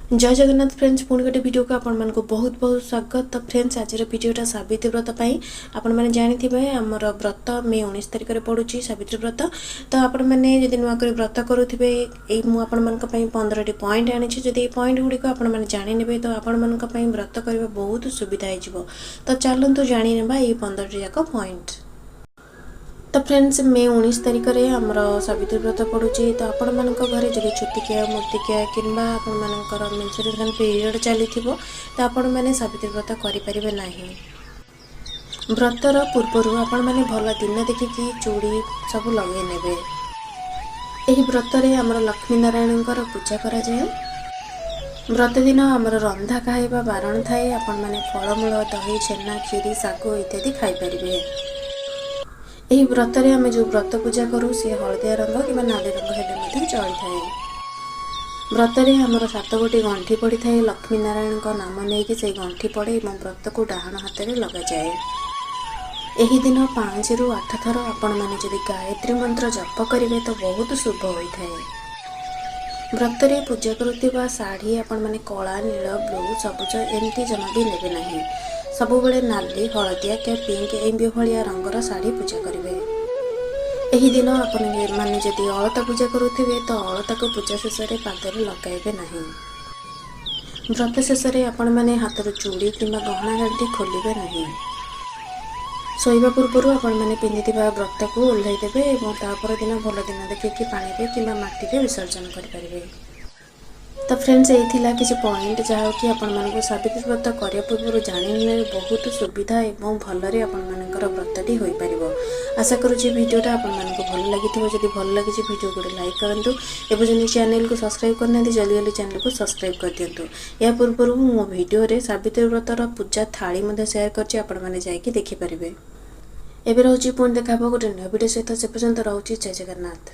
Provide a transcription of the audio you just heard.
ଜୟ Jagannath friends, ପୁଣି ଗୋଟେ ଭିଡ଼ିଓକୁ ଆପଣମାନଙ୍କୁ ବହୁତ ବହୁତ ସ୍ୱାଗତ। ତ ଫ୍ରେଣ୍ଡସ୍, ଆଜିର ଭିଡ଼ିଓଟା ସାବିତ୍ରୀ ବ୍ରତ ପାଇଁ। ଆପଣମାନେ ଜାଣିଥିବେ, ଆମର ବ୍ରତ ମେ 19 ତାରିଖରେ ପଡ଼ୁଛି ସାବିତ୍ରୀ ବ୍ରତ। ତ ଆପଣମାନେ ଯଦି ନୂଆ କରି ବ୍ରତ କରୁଥିବେ, ଏଇ ମୁଁ ଆପଣମାନଙ୍କ ପାଇଁ 15ଟି ପଏଣ୍ଟ ଆଣିଛି। ଯଦି ଏଇ ପଏଣ୍ଟ ଗୁଡ଼ିକ ଆପଣମାନେ ଜାଣିନେବେ, ତ ଆପଣମାନଙ୍କ ପାଇଁ ବ୍ରତ କରିବା ବହୁତ ସୁବିଧା ହେଇଯିବ। ତ ଚାଲନ୍ତୁ ଜାଣିନେବା ଏଇ 15ଟି ଯାକ ପଏଣ୍ଟ। ତ ଫ୍ରେଣ୍ଡସ୍, ମେ 19 ତାରିଖରେ ଆମର ସାବିତ୍ରୀ ବ୍ରତ ପଡ଼ୁଛି। ତ ଆପଣମାନଙ୍କ ଘରେ ଯଦି ଛୁତିକିଆ, ମୂର୍ତ୍ତିକିଆ କିମ୍ବା ଆପଣମାନଙ୍କର ମେନ୍ସୁରେସନ୍ ପିରିୟଡ଼ ଚାଲିଥିବ, ତ ଆପଣମାନେ ସାବିତ୍ରୀ ବ୍ରତ କରିପାରିବେ ନାହିଁ। ବ୍ରତର ପୂର୍ବରୁ ଆପଣମାନେ ଭଲ ଦିନ ଦେଖିକି ଚୁଡ଼ି ସବୁ ଲଗାଇ ନେବେ। ଏହି ବ୍ରତରେ ଆମର ଲକ୍ଷ୍ମୀ ନାରାୟଣଙ୍କର ପୂଜା କରାଯାଏ। ବ୍ରତ ଦିନ ଆମର ରନ୍ଧା ଖାଇବା ବାରଣ ଥାଏ। ଆପଣମାନେ ଫଳମୂଳ, ଦହି, ଛେନା, କ୍ଷୀରି, ଶାଗୁ ଇତ୍ୟାଦି ଖାଇପାରିବେ। ଏହି ବ୍ରତରେ ଆମେ ଯେଉଁ ବ୍ରତ ପୂଜା କରୁ, ସେ ହଳଦିଆ ରଙ୍ଗ କିମ୍ବା ନାଲି ରଙ୍ଗ ହେଲେ ମଧ୍ୟ ଚଳିଥାଏ। ବ୍ରତରେ ଆମର ସାତ ଗୋଟି ଗଣ୍ଠି ପଡ଼ିଥାଏ। ଲକ୍ଷ୍ମୀ ନାରାୟଣଙ୍କ ନାମ ନେଇକି ସେଇ ଗଣ୍ଠି ପଡ଼େ ଏବଂ ବ୍ରତକୁ ଡାହାଣ ହାତରେ ଲଗାଯାଏ। ଏହି ଦିନ 5ରୁ 8 ଥର ଆପଣମାନେ ଯଦି ଗାୟତ୍ରୀ ମନ୍ତ୍ର ଜପ କରିବେ, ତ ବହୁତ ଶୁଭ ହୋଇଥାଏ। ବ୍ରତରେ ପୂଜା କରୁଥିବା ଶାଢ଼ୀ ଆପଣମାନେ କଳା, ନୀଳ, ବ୍ଲୁ, ସବୁଜ ଏମିତି ଜମା ବି ନେବେ ନାହିଁ। ସବୁବେଳେ ନାଲି, ହଳଦିଆ କି ପିଙ୍କ ଏମିତି ଭଳିଆ ରଙ୍ଗର ଶାଢ଼ୀ ପୂଜା କରିବେ। ଏହି ଦିନ ଆପଣ ମାନେ ଯଦି ଅଳତା ପୂଜା କରୁଥିବେ, ତ ଅଳତାକୁ ପୂଜା ଶେଷରେ ପାଦରେ ଲଗାଇବେ ନାହିଁ। ବ୍ରତ ଶେଷରେ ଆପଣମାନେ ହାତରୁ ଚୁଡ଼ି କିମ୍ବା ଗହଣା ଗାଣ୍ଠି ଖୋଲିବେ ନାହିଁ। ଶୋଇବା ପୂର୍ବରୁ ଆପଣମାନେ ପିନ୍ଧିଥିବା ବ୍ରତକୁ ଓହ୍ଲାଇ ଦେବେ ଏବଂ ତା ପରଦିନ ଭଲ ଦିନ ଦେଖିକି ପାଣିରେ କିମ୍ବା ମାଟିରେ ବିସର୍ଜନ କରିପାରିବେ। ତ ଫ୍ରେଣ୍ଡସ୍, ଏଇ ଥିଲା କିଛି ପଏଣ୍ଟ, ଯାହାକି ଆପଣମାନଙ୍କୁ ସାବିତ୍ରୀ ବ୍ରତ କରିବା ପୂର୍ବରୁ ଜାଣିନେଲେ ବହୁତ ସୁବିଧା ଏବଂ ଭଲରେ ଆପଣମାନଙ୍କର ବ୍ରତଟି ହୋଇପାରିବ। ଆଶା କରୁଛି ଭିଡ଼ିଓଟା ଆପଣମାନଙ୍କୁ ଭଲ ଲାଗିଥିବ। ଯଦି ଭଲ ଲାଗିଛି, ଭିଡ଼ିଓ ଗୋଟେ ଲାଇକ୍ କରନ୍ତୁ ଏବଂ ଯଦି ଚ୍ୟାନେଲକୁ ସବସ୍କ୍ରାଇବ୍ କରିନାହାନ୍ତି, ଜଲ୍ଦି ଜଲ୍ଦି ଚ୍ୟାନେଲକୁ ସବସ୍କ୍ରାଇବ୍ କରିଦିଅନ୍ତୁ। ଏହା ପୂର୍ବରୁ ମୁଁ ମୋ ଭିଡ଼ିଓରେ ସାବିତ୍ରୀ ବ୍ରତର ପୂଜା ଥାଳି ମଧ୍ୟ ସେୟାର କରିଛି, ଆପଣମାନେ ଯାଇକି ଦେଖିପାରିବେ। ଏବେ ରହୁଛି, ପୁଣି ଦେଖା ହେବ ଗୋଟେ ନୂଆ ଭିଡ଼ିଓ ସହିତ। ସେ ପର୍ଯ୍ୟନ୍ତ ରହୁଛି, ଜୟ ଜଗନ୍ନାଥ।